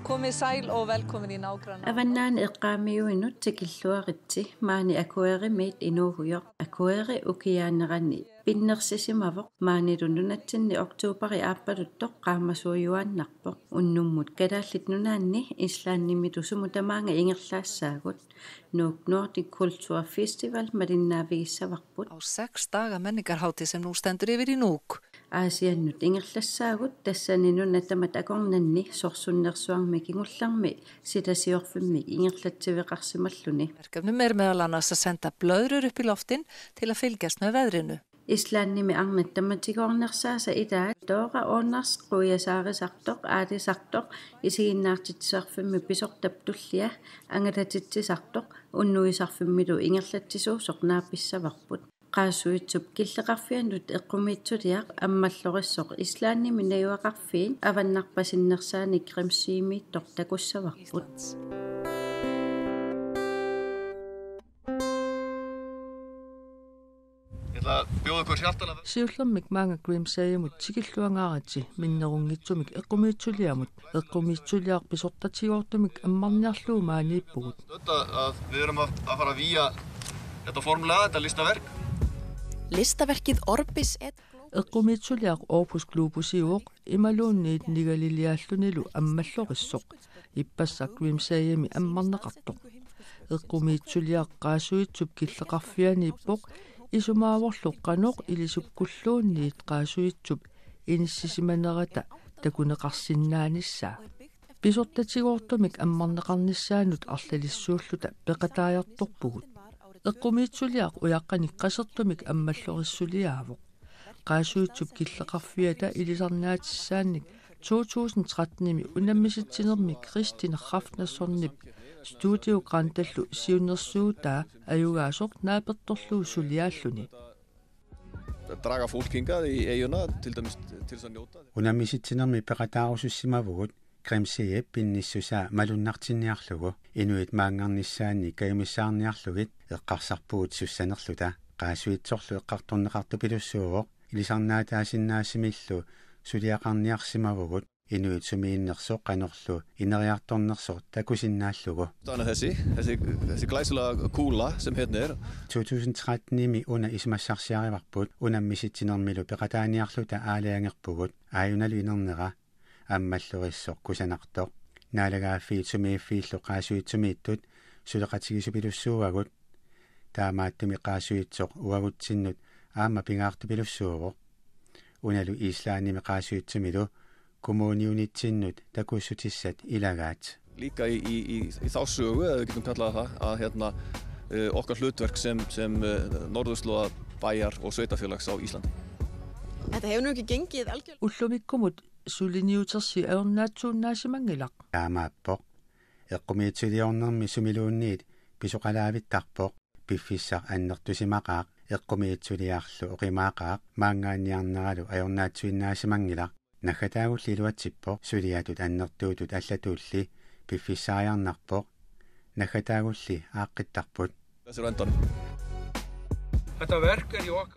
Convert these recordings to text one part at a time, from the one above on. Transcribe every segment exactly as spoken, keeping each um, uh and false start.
Komið sæl og velkomin í nágranna. Avannaani eqqaamiuinut tikilluaritsi, maani Akuerimiit inuugujoq. Akueri ukiaanerani pinnersisimavoq, maanilu nunatsinni oktobari aappaluttoq qaamasuujuaannarpoq. Unnummut Kalaallit Nunaanni Islandimilu sumut tamaanga ingerlaassaagut. Nuuk Nordic Culture Festival malinnaavigissavarput. Á sex daga menningarhátíð sem nú stendur yfir í Nuuk. Aasiannut ingerlassaagut, tassani nunat tamat akornanni sorsunnersuarmi kingullermi silasiorfimmik ingerlatsiveqarsimalluni. Verkefnum er meðal annars að senda blöðrur upp í loftin til að fylgjast með veðrinu. Islandimi arnat tamatigoornersaasa ilaat Dora Onars qujasaarisartoq, aalisartoq, isiginnaartitsisarfimmi pisortap tullia angalatitsisartoq, unnuisarfimmilu ingerlatsisuusoq naapissavarput. Qaasuitsup killeqarfianut eqqumiitsuliaq ammallorissoq Islandimi najugaqarfiit avannarpasinnersaanik Grímseyimiittoq takussavarput. Siullermik maanga Grímseyimut tikilluangaaritsi minnerunngitsumik eqqumiitsuliamut. Eqqumiitsuliaq pisortatigoortumik ammarniarlugu maaniippugut. Við erum að, að fara vía, etta formlega, etta listaverk. Listaverkið Orbis et Eqqumiitsuliaq Orbis Globusiuvoq imaluunniit nigaliliaallunilu ammallorissoq. Ippassaq Grímseyimi ammarneqartoq. Eqqumiitsuliaq qaasuitsup killeqarfianiippoq, isumaavorlu qanoq ilisukkulluunniit qaasuitsup inissisimanerata takuneqarsinnaanissaa. Pisortatigoortumik ammarneqarnissaanut arlalissuulluta peqataajartorpugut. Eqqumiitsuliaq ujaqqanik qasertumik ammallorissuliaavoq. Qaasuitsup killeqarfiata ilisarnaatissaannik to tusind tretten-imi unammisitsinermi Kristín Hrafnssonip Studio Grandallu siunnersuutaa ajugaasoq naapertorlugu suliaalluni. Draga fólk hingað í eyjuna, til dæmis til þess að njóta. Unammisitsinermi peqataarusussimavugut Grímseyip pinnissusaa malunnartinniarlugu, inuit maanngarnissaannik kajumissaarniarlugit eqqarsarpugut sussanerluta. Qaasuitsorlu eqqartorneqartupilussuuvoq, ilisarnaataasinnaasimillu suliaqarniarsimavugut inuit sumiinnersoq qanorlu ineriartornersoq takusinnaallugu. Aana, hesi, hesi, hesi glæsilega kúla sem hér er. To tusind tretten-imi una isumassarsiarivarput unammisitsinermilu peqataaniarluta aalajangerpugut, aajunalu inernera, ammallorissoq kusanartoq. Naalagaaffiit sumiiffiillu qaasuitsumiittut suleqatigisupilussuuagut. Taamaattumik qaasuitsoq uagutsinnut aamma pingaartupilussuuvoq. Unalu Islandimi qaasuitsumilu kommuniunitsinnut takussutissat ilagaat. Líka í, í, í, í, í, þá sögu, eða við getum kallað, mhm, það, að, mhm, eh, okkar hlutverk sem, sem, eh, norðurslóðabæjar og sveitarfélags á Íslandi. Þetta hefur nú ekki gengið algjörlega. Ullumikkumut suliniutersi ajornaatsuunnaasimanngilaq. Taamaappoq. Eqqumiitsuliornermi sumiluunniit pisoqalaavittarpoq, piffissaq annertusimaqaaq, eqqumiitsuliarlu oqimaaqaaq, maanngaanniarneralu ajornaatsuinnaasimanngilaq. Naggataagulli iluatsippoq, suliatut annertuutut allatuulli piffissariarnarpoq. Naggataagulli aaqqittarput.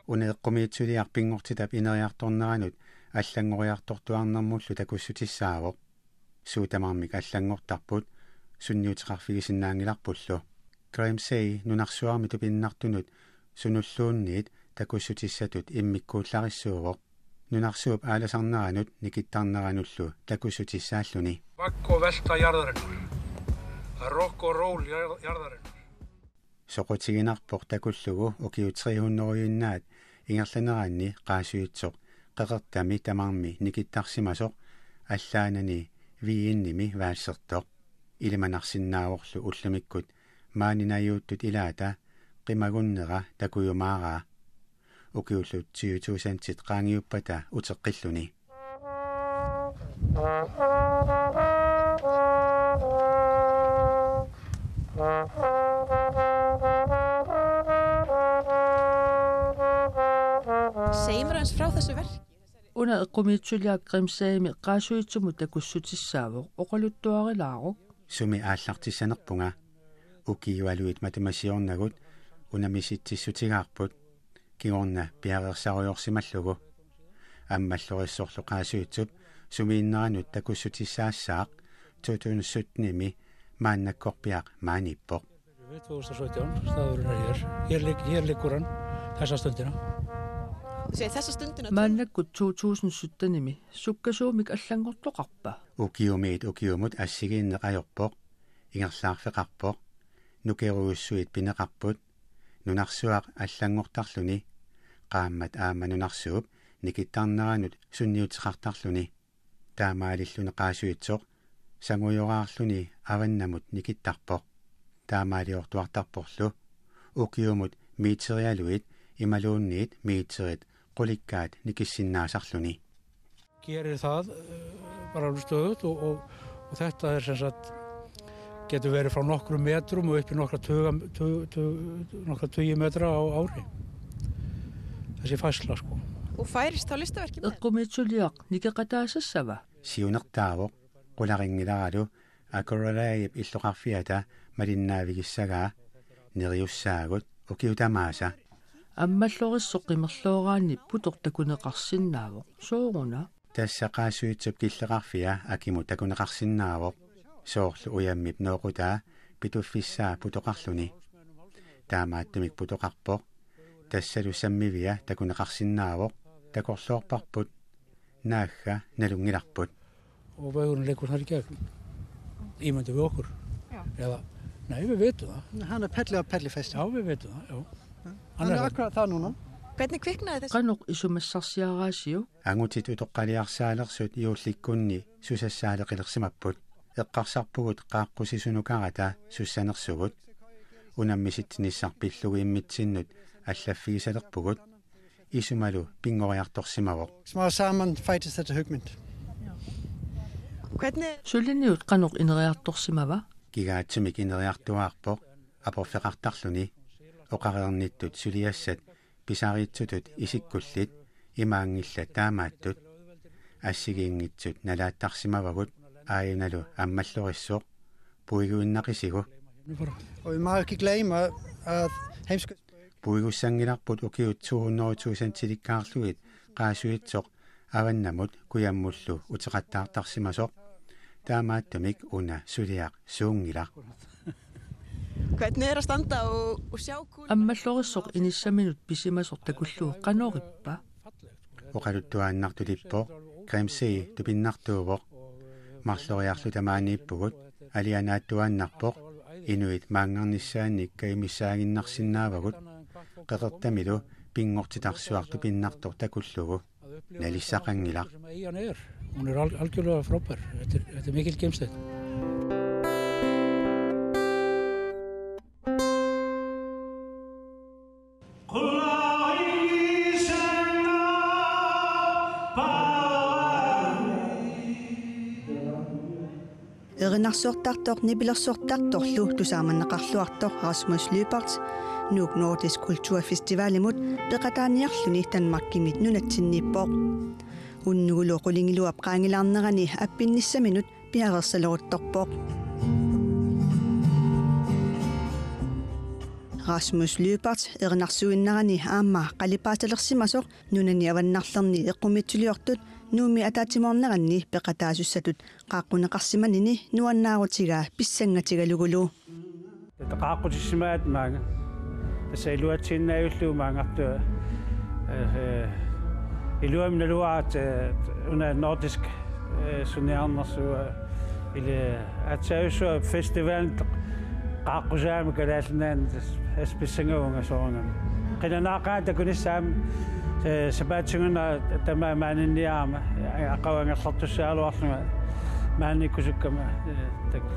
Una eqqumiitsuliaq pinngortitap ineriartorneranut allanngoriartortuarnermullu takussutissaavoq. Suut tamarmik allanngortarput, sunniuteqarfigisinnaanngilarpullu. Grímsey nunarsuarmi tupinnartunut sunulluunniit takussutissatut immikkuullarissuuvoq. Nunarsuup aalasarneranut nikittarneranullu takussutissaalluni. Vagga og velta jarðarinnar. Rock og roll jarð-, jarðarinnar. Soqutiginarpoq takullugu ukiut tre hundrede-innaat ingerlaneranni qaasuitsoq qeqertami tamarmi nikittarsimasoq, allaanani V N-imi valsertoq. Ilimanarsinnaavorlu ullumikkut maani najuuttut ilaata qimagunnera takujumaaraa. Ukiullu tyve tusindit qaangiuppata uteqqilluni. Segir mér aðeins frá þessu verki. Una eqqumiitsuliaq Grímseyimi qaasuitsumut takussutissaavoq, oqaluttuarilaaru. Sumi aallartissanerpunga. Ukiualuit matumasiornagut unammisitsissutigaarput. Kingorna piareersarujoorsimallugu. Ammallorissorlu qaasuitsup sumiinneranut takussutissaassaaq to tusind sytten-imi maannakkorpiaq maaniippoq. Tvö þúsund og sautján, staðurinn er hér. Hér ligg-, hér liggur hann, þessa stundina. Segir, þessa stundina. Maannakkut to tusind sytten-imi sukkasuumik allanngortoqarpa? Ukiumiit ukiumut assigiinneq ajorpoq, ingerlaarfeqarpoq, nukerujussuit pineqarput, nunarsuaq allanngortarluni, qaammat aamma nunarsuup nikittarneranut sunniuteqartarluni. Taamaalilluni Qaasuitsoq sangujoraarluni avannamut nikittarpoq. Taamaaliortuartarporlu ukiumut meterialuit imaluunniit meterit qulikkaat nikissinnaasarluni. Gerir það, eh, bara alveg stöðugt og, og, og þetta er sem sagt, getur verið frá nokkrum metrum og upp í nokkra tuga, tu, tu, nokkra tugi metra á ári. Þessi færsla, sko. Og færist á listaverkið? Eqqumiitsuliaq nikeqataasassava? Siunertaavoq, qularinngilaaralu Akureyriip illoqarfiata malinnaavigissagaa, neriussaagut ukiut tamaasa. Ammallorissoq qimerlooraanni putoq takuneqarsinnaavoq. Sooruna? Tassa Qaasuitsup killeqarfia akimut takuneqarsinnaavoq. Soorlu ujammip nooqutaa pituffissaa putoqarluni. Taamaattumik putoqarpoq. Tassalu sammivia takuneqarsinnaavoq. Takorloorparput. Naagga nalunngilarput. Og vegurinn liggur þar í gegn. Ímyndum við okkur. Já. Eða, nei, við vitum það. Hann er pelli á pellifesti. Já, við vitum það, já. Hann er akkurat þar núna. Hvernig kviknaði þessi? Qanoq isumassarsiaraasiuk? Angutit utoqqaliarsaalersut juullikkunni susassaaleqilersimapput. Eqqarsarpugut qaaqqusisunukarata sussanersugut. Unammisitsinissaq pillugu immitsinnut allaffigisalerpugut. Isumalu pinngoriartorsimavoq. Smá saman fæddist hugmynd. Hvernig? Suliniut qanoq ineriartorsimava? Kigaatsumik ineriartuaarpoq, aporfeqartarluni, oqareernittut suliassat pisariitsutut isikkullit, imaanngillat taamaattut. Assigiinngitsut nalaattarsimavagut, aajunalu ammallorissoq, puiguinnaqisigu. Og vi må ikke glemme, at hemsko- Puigussanngilarput ukiut to hundrede tusindilikkaarlugit Qaasuitsoq avannamut kujammullu uteqattaartarsimasoq, taamaattumik una suliaq suunngilaq. Ammallorissoq inissaminut pisimasoq takullugu qanorippa? Oqaluttuaannartulippoq, Grimsey tupinnartuuvoq. Marloriarluta maaniippugut, alianaattuaannarpoq, inuit maanngarnissaannik kajumissaaginnarsinnaavagut, qeqertamilu pinngortitarsuaq tupinnartoq takullugu. Nalissaqanngilaq. Hún er al-, algjörlega frábær. Þetta er, þetta er mikil geimsteinn. Erinarsortartoq nipilersortartorlu tusaamanneqarluartoq Rasmus Lyberth Nuuk Nordisk Kulturfestivalimut peqataaniarluni Danmarkimi nunatsinniippoq. Unnugulu qulingiluap qaangilaarnerani appinnissaminut piareersaleruttorpoq. Rasmus Lyberth erinarsuinnarani aamma qalipaatalersimasoq nunani avannarlerni eqqumiitsuliortut Nuummi ataatsimoorneranni peqataasussatut qaaqquneqarsimanini nuannaarutigaa pissangatigalugulu. Tassa qaaqqutissimaat maanga. Tassa iluatsiinnaavillugu maangartua, eh, eh, iluamik naluara, eh, una nordisk, eh, suniarnersuaq, eh, ili aatsaavissua festival qaaqqusaamik Kalaallit Nunaanni, tassa pissangavunga soorunami. Qilanaaqaaq takunissaa, eh, sapaatip-akunnerani tamaat maaninniarama, aqagu angerlartussaagaluarlunga maaniikkusukkama, eh, tak-.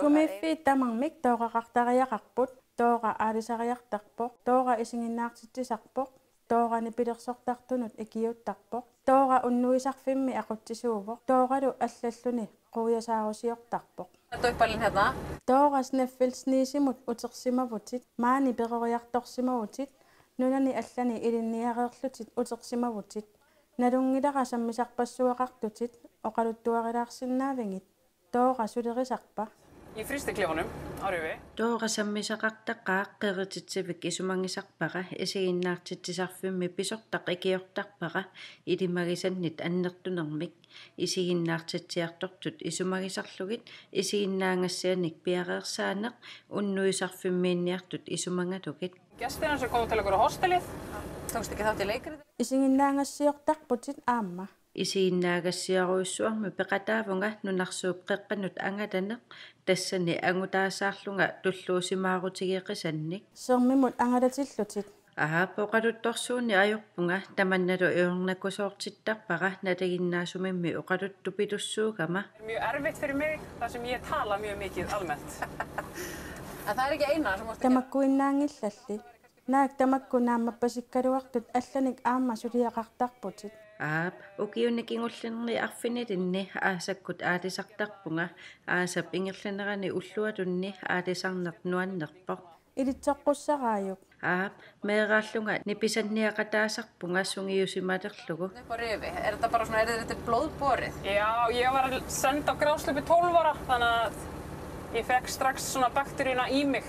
Sumiiffiit tamarmik tooqaqartariaqarput, Toora aalisariartarpoq, Toora isiginnaartitsisarpoq, Toora nipilersortartunut ikiuuttarpoq, Toora unnuisarfimmi aqutsisuuvoq, Tooralu allalluni quiasaarusiortarpoq. Toora Snæfellsnesimut utersimavutit, maani peroriartorsimavutit, nunani allani ilinniareerlutit utersimavutit, nalunngilara sammisarpassuaqartutit, oqaluttuarilaarsinnaavigit. Toora sulerisarpa? Í frystiklefanum á Rifi. Toora sammisaqartaqaaq, qerititsivik isumagisarpara, isiginnaartitsisarfimmi pisortaq ikiortarpara, ilimagisannit annertunermik, isiginnaartitsiartortut isumagisarlugit, isiginnaagassianik piareersaaneq, unnuisarfimmiinniartut isumagalugit. Gestir hans er kominn til okkar á hostelið. Tókst ekki þátt í leikritinu? Isiginnaagassiortarputit aamma. Isiginnaagassiarujussuarmik peqataavunga nunarsuup qeqqanut angalaneq, tassani angutaasaarlunga tulluusimaarutigeqisannik. Sermimut angalatillutit. Aap, oqaluttorsuunik ajorpunga, tamannalu ajornakusoortittarpara, nalinginnaasumimmi oqaluttupilussuugama. Mjög erfitt fyrir mig, þar sem ég tala mjög mikið almennt. En það er ekki eina sem mást ekki. Tamakkuinnaanngillalli. Naak tamakku naammappassikkaluartut allanik aamma suliaqartarputit? Aap, ukiuni kingullerni arfinilinni aasakkut aalisartarpunga, aasap ingerlanerani ullualunni aalisarneq nuannerpoq. Ilitsoqqussaraajuk? Aap, meeraallunga nipisanniaqataasarpunga sungiusimalerlugu. Upp á Rifi. Er þetta bara svona, er, er blóðborið? Já, ég var send á grásleppu tólf ára, þannig að Ég fékk strax svona bakteríuna í mig.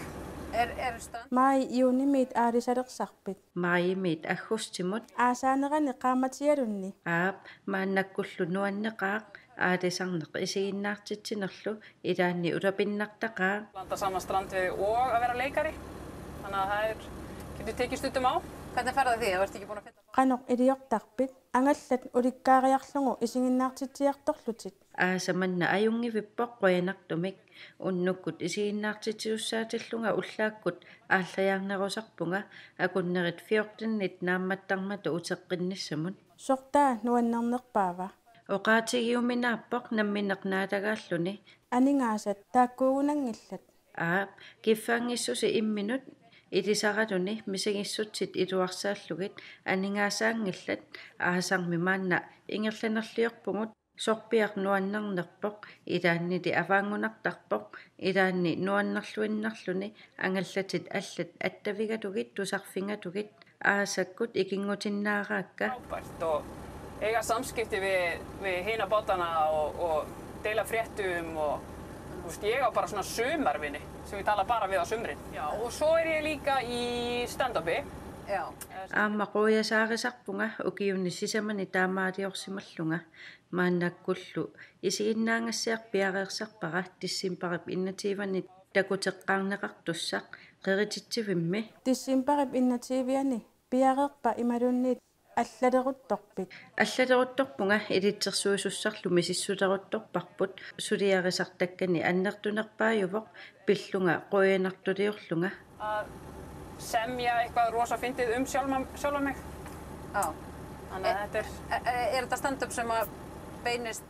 Er, er stand- Maajip juunimiit aalisalersarpit? Maajimiit aggustimut. Aasaanerani qaammatialunni? Aap, maannakkullu nuanneqaaq, aalisarneq isiginnaartitsinerlu, ilaanni ulapinnartaqaaq. Blanda saman strandveiði og að vera leikari. Þannig að það er, getur tekið stundum á. Hvernig fer það, ef ert ekki búin að fylla? Qanoq iliortarpit? Angallat ulikkaariarlugu isiginnaartitsiartorlutit? Aasaq manna ajunngivippoq qujanartumik. Unnukkut isiginnaartitsisussaatillugu ullaakkut aallajaarnerusarpunga, akunnerit fjortenit naammattarmata uteqqinnissamut. Sortaa nuannernerpaava? Oqaatigiuminaappoq nammineq naalagaalluni. Aningaasat taakkuugunanngillat? Aap, kiffaanngissuseq imminut ilisaraluni misigissutsit iluarsaallugit aningaasaanngillat, aasarmi maanna ingerlanerliorpugut. Sorpiaq nuannernerpoq, ilaannili avaanngunartarpoq, ilaanni nuannerluinnarluni, angallatit allat attavigalugit tusarfigalugit, aasakkut ikinngutinnaaraakka. Frábært og eiga samskipti við, við hina bátana og, og deila fréttum og, og, veist, ég á bara svona sumarvini sem ég tala bara við á sumrin. Já, og svo er ég líka í stand-upi. Já. Aamma quiasaarisarpunga ukiuni sisamani taamaaliorsimallunga. Maannakkullu isiginnaagassiaq piareersarpara decembarip enogtyveani takuteqqaarneqartussaq qerititsivimmi. Decembarip enogtyveani piareerpa imaluunniit allaleruttorpit? Allaleruttorpunga, ilitsersuisussarlu misissuleruttorparput, suliarisartakkani annertunerpaajuvoq, pillunga qujanartuliorlunga. Að semja eitthvað rosa fyndið um sjálfa, sjálfa mig. Já. Þannig að er, er, er, er, er þetta stand-up sem að beinist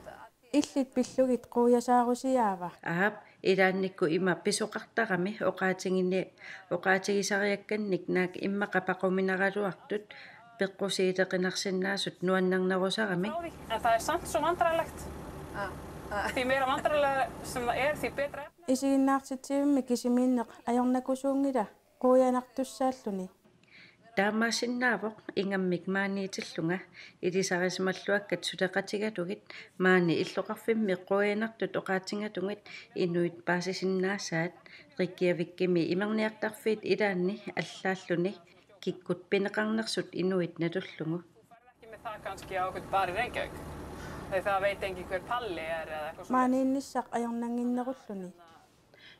Illit pillugit quiasaarusiaava? Aap, ilaannikkut ima pisoqartarami oqaatigini-, oqaatigisariakkannik naak immaqa paquminaraluartut peqqusiileqinarsinnaasut nuannernerusarami. Á því, en það er samt svo vandræðalegt. Ah, ah. Því meira vandræðalega sem það er, því betra er. Isiginnaartitsivimmi kisimiinneq ajornakusuunngila quianartussaalluni. Taamaassinnaavoq ingammik maaniitillunga, ilisarisimalluakkat suleqatigalugit, maani illoqarfimmi quianartut oqaatigalugit inuit paasisinnaasaat, Reykjavikimi imerniartarfiit ilaanni allaalluni kikkut pineqarnersut inuit nalullugu. Ekki með það kannski á einhvern bar í Reykjavík. Af því, það veit enginn hver Palli er eða eitthvað svoleiðis. Maaniinnissaq ajornannginnerulluni.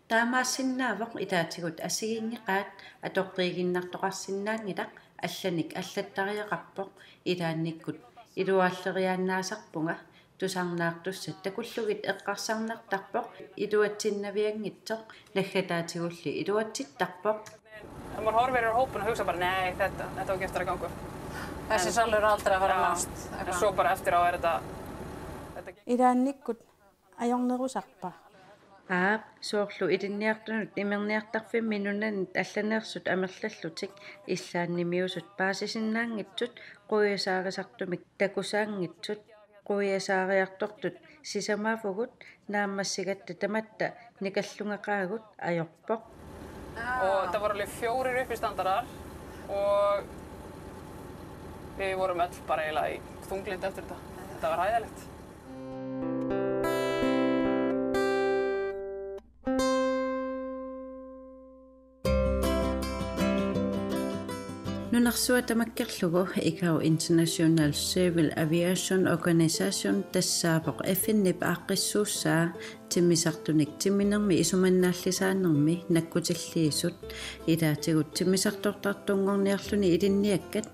Taamaassinnaavoq, ilaatigut assigiinngeqaat, atoqqiiginnartoqarsinnaanngilaq, allanik allattariaqarpoq, ilaannikkut iluaalleriaannaasarpunga, tusarnaartussat takullugit eqqarsarnartarpoq, iluatsinnavianngitsoq, naggataatigulli iluatsittarpoq. Ef maður horfir yfir hópinn og hugsa bara, nei, þetta, þetta á ekki eftir að ganga upp. Þessi En- salur er aldrei að fara Já, nást. En Eitthvað. Svo bara eftir á er þetta, þetta Ilaannikkut ajornerusarpa? Aap, soorlu ilinniartunut imerniartarfimmi nunanit allaneersut amerlallutik, illaannimiusut paasisinnaanngitsut, quiasaarisartumik takusaanngitsut, quiasaariartortut sisamaavugut, naammassigatta tamatta nikallungaqaagut ajorpoq. Og þetta voru alveg fjórir uppistandarar og við vorum öll bara eiginlega í þunglyndi eftir þetta. Þetta var hræðilegt. Nunarsuaq tamakkerlugu ICAO International Civil Aviation Organization tassaavoq F N-ip aaqqissuussaa timmisartunik timminermi isumannaallisaanermi nakkutilliisut. Ilaatigut timmisartortartunngorniarluni ilinniakkat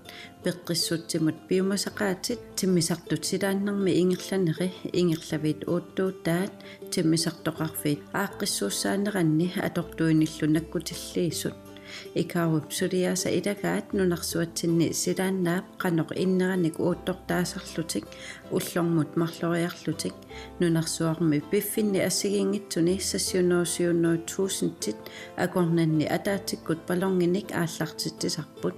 peqqissutsimut piumasaqaatit timmisartut silaannermi ingerlaneri ingerlavit uuttuutaat timmisartoqarfiit aaqqissuussaaneranni atortuinillu nakkutilliisut. ICAO-p suliaasa ilagaat nunarsuatsinni silaannaap qanoq inneranik uuttortaasarlutik ullormut marloriarlutik nunarsuarmi piffinni assigiinngitsuni sekshundrede syvhundrede tusindit akornanni ataatsikkut balloninik aallartitsisarput.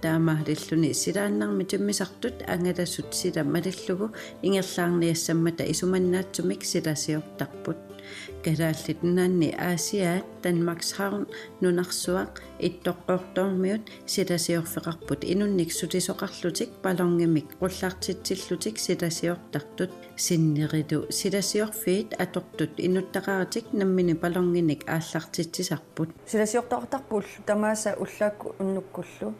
Taamaalilluni silaannermi timmisartut angalasut sila malillugu ingerlaarniassammata isumannaatsumik silasiortarput. Kalaallit Nunaanni Aasiaat Danmarkshavn nunarsuaq Ittoqqortoormiut silasiorfeqarput inunnik sulisoqarlutik ballonimik qullartitsillutik silasiortartut. Sinnerilu silasiorfiit atortut inuttaqaratik nammineq balloninik aallartitsisarput. Silasiortoqartarput ullut tamaasa ullaakkut unnukkullu.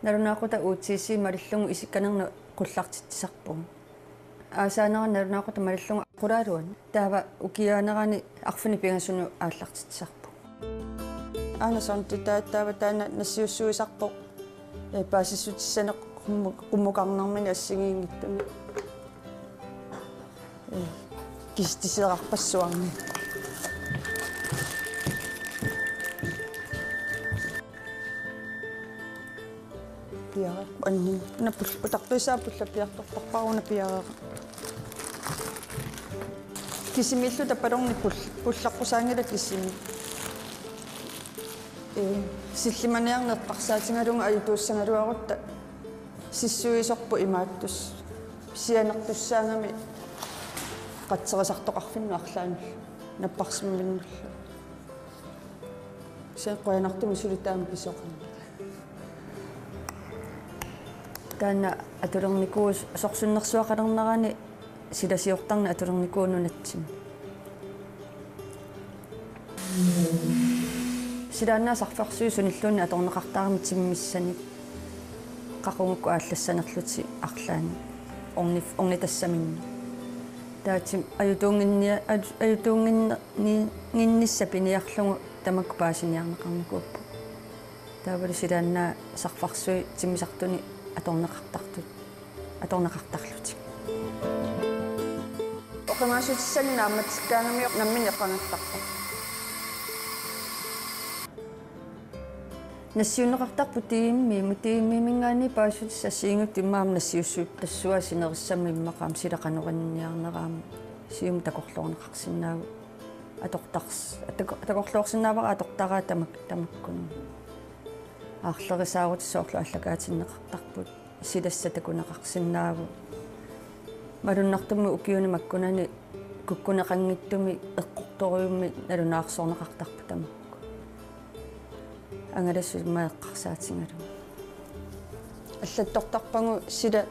Nalunaaqutaq U T C malillugu isikkanerni qullartitsisarpugut. Aasaanerani nalunaaqutaq malillugu qulaaluani. Taava ukiaanerani arfineq-pingasunut aallartitsisarpugut. Aana soorlu taava taanna nassiussuisarpoq, ee, paasissutissanik qummu-, qummukarnermini assigiinngitsuni. Ee, kisitsisilerarpassuarnik. Piareerpoq anni. Una pul-, utaqqiisaa pullappiartortarpara una piareerpoq. Kisimiilluta balloni pul-, pullaqqusaanngilaq kisimi. Ee, sillimaniarneq eqqarsaatigalugu ajutuussagaluarutta sissuisorput imaattussaq. Sianertussaagami qatserisartoqarfinnut arlaannullu. Napparsimmavinnullu. Kisianni qujanartumik suli taama pisoqarnera. Taanna atulernikuuvoq sorsunnersuaqalernerani silasiortarneq atulernikuuvoq nunatsinni. Silaannaap sarfarsuit sunilluunniit atorneqartarami timmissanik qaqugukkut aallassanerlutik arlaannik ornif-, ornitassaminnik. Taava ajutuunnginnia-, aju-, ajutuunnginni-, nginnissaq piniarlugu tamakku paasiniarneqarnikuupput. Taavalu silaannaap sarfarsuit timmisartunik atorneqartartut, atorneqartarlutik. Oqimaassutissanik naammatsikkaangamiuk nammineq eqqagasarpoq. Nassiunneqartarpoq tiimimik, tiimiminngaanniit paasissutissat assigiinngitsut immaqa aamma nassiussutassuaq sinerissami immaqa aamma sila qanoq inniarnera aamma siumut takorloorneqarsinnaavugut atortars-, atako-, takorloorsinnaavara atortaraa tamak-, tamakkununnga. Aarlerisaarutissat soorlu aallakaatinneqartarput. Silassat takuneqarsinnaavoq. Malunnartumik ukiuni makkunani kukkuneqanngitsumik eqqortorujummik nalunaarsorneqartarput tamakku. Angalasut immaqa eqqarsaatigalugu. Allattortarpagut sila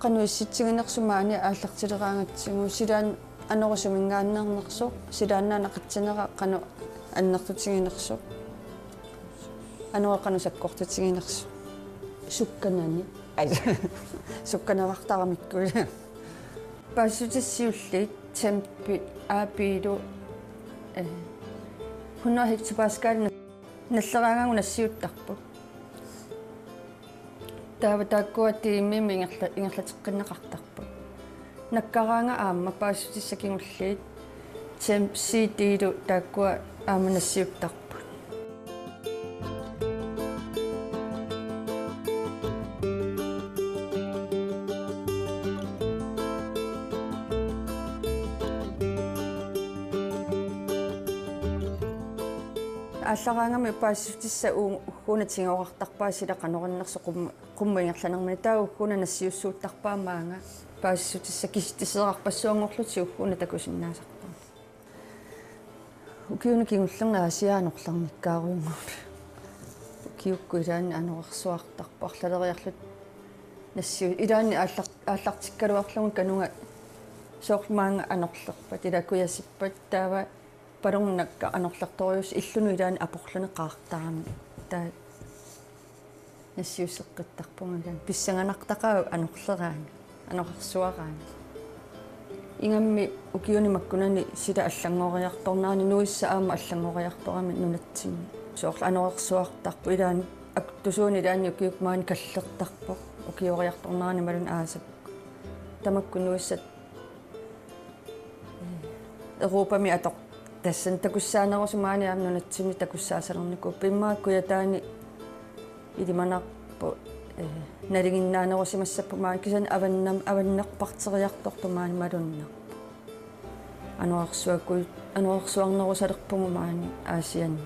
qanoq issitsiginersoq maani aallartileraangatsigu, silaannaap anorersuarminngaanneernersoq, silaannaap naqitsinera qanoq annertutiginersoq, anorersuaq qanoq sakkortutiginersoq. Sukkanani. Ai, sukkanerartaramikku. Paasissutissat siulliit, tempi, A B-lu, eh, hundrede hectopascal nalleraangaagut nassiuttarput. Taava taakkua tiimimik ingerla-, ingerlateqqinneqartarput. Nakkaraangat aamma paasissutissat kingulliit, temp C D-lu taakkua aamma nassiuttarput. Aallaraangami paasissutissat uu-, ugguuna tigoorartarpaat sila qanoq innersoq qum-, qummut ingerlanermini, taava ugguuna nassiussuuttarpaat maanga paasissutissat kisitsisilerarpassuanngorlutik ugguuna takusinnaasarpakka. Ukiuni kingullerni Aasiaat anorlernikkaarujummata. Ukiukkut ilaanni anorersuartarput arlaleriarluta nassiu-, ilaanni aallar-, aallartikkaluarlugu kanunga soorlu maanga anorlerpat, ilaa kujasippat, taava ballonit anorlertorujussuit illunut ilaanni aporluni qaartarami. Taava Nassiusseqqittarpunga, pissanganartaqaaq anorleraanni, anorersuaraanni. Ingammik ukiuni makkunani sila allanngoriartornerani, Nuissa aamma allanngoriartorami nunatsinni. Soorlu anorersuartarpoq, ilaanni akuttusuunik ilaanni ukiukkut maani kallertarpoq, ukioriartornerani imaluunniit aasap. Tamakku Nuissat Europami atoq-, tassani takussaanerusut maani aamma nunatsinni takussaasalernikuupput. Immaqa Kujataani ilimanarpoq, eh, nalinginnaanerusimassapput maani, kisianni avannam-, avannerparteriartortoq maani malunnarpoq. Anorersuakui-, anorersuarnerusalerpugut maani Aasianni.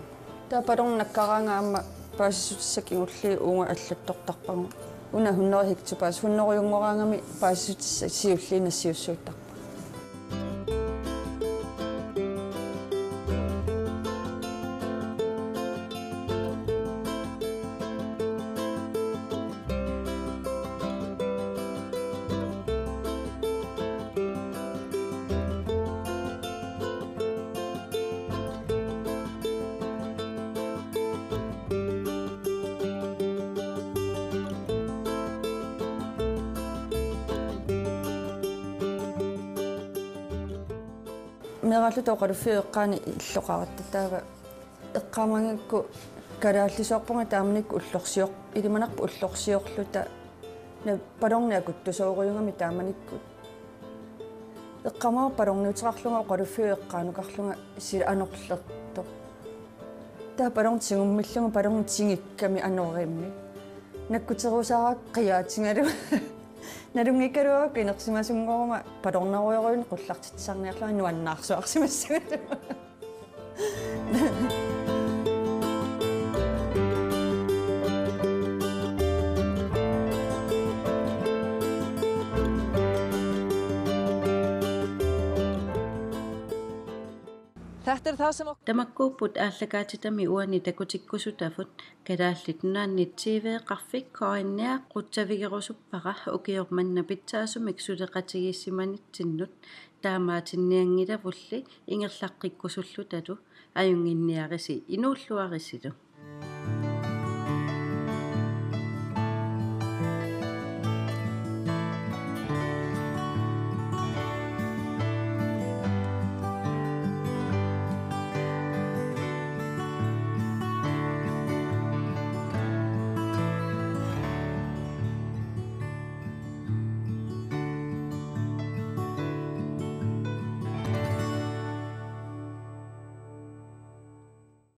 Taava ballon nakkaraangat aamma paasissutissat kingulliit uunga allattortarpagut. Una hundrede hektar paas-, hundredejunngoraangami paasissutissat siulliit nassiussuuttarpagut. Meeraalluta oqaluffiup eqqaani illoqaratta, taava eqqaamagigukku kalaallisoorpunga taamanikkut ullorsior-, ilimanarpoq ullorsiorluta, na-, balloni akuttusoorujugami taamanikkut. Eqqaamavara balloniuteqarlunga oqaluffiup eqqaanukarlunga sila anorlertoq. Taava balloni tigummillugu, balloni tigikkami anorimmi. Nakkuterusaaraakku qiaatigalugu. Nalunngikkaluarakku inersimasunngoruma balloniuterujuit qullartitsisarniarlunga nuannaarsuarsimassagilu. Tamakkuupput aallakaatitami uani takutikkusutavut. Kalaallit Nunaanni T V-qarfik K N R qutsavigerusuppara ukioq manna pitsaasumik suleqatigiissimanitsinnut. Taamaatinnianngilavulli ingerlaqqikkusullutalu, ajunnginniarisi inuulluarisilu.